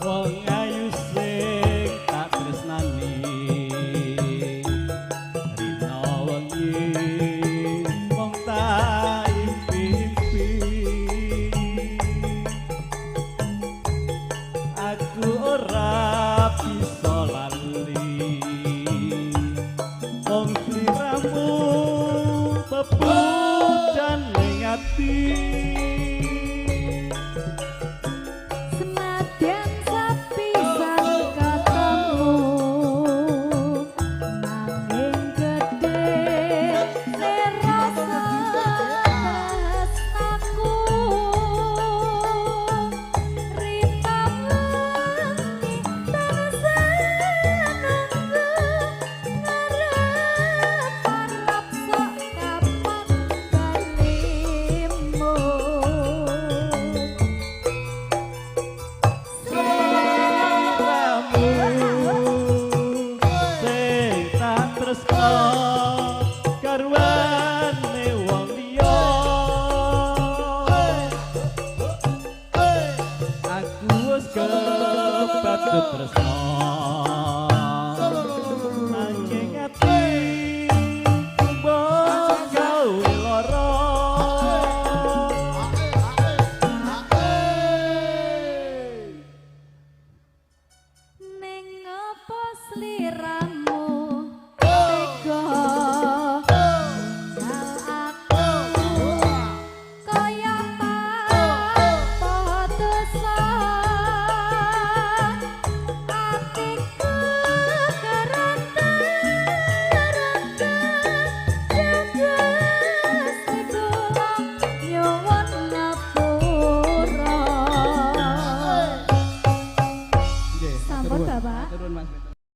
Wong ayu sing tak tresnani, rina wengi mung tak impi-impi. Aku ora bisa lali, mung sliramu bebujan ning ati. Senadyan sepisan ketemu, nanging gedhe rasa tresnaku. Rita wengi tansah nunggu, ngarep-arep sok kapan balimu. Sliramu sing tak tresno garwane wong liya. Aku wis kebacut tresno, nanging ati mbok gawe lara. Ning apa sliramu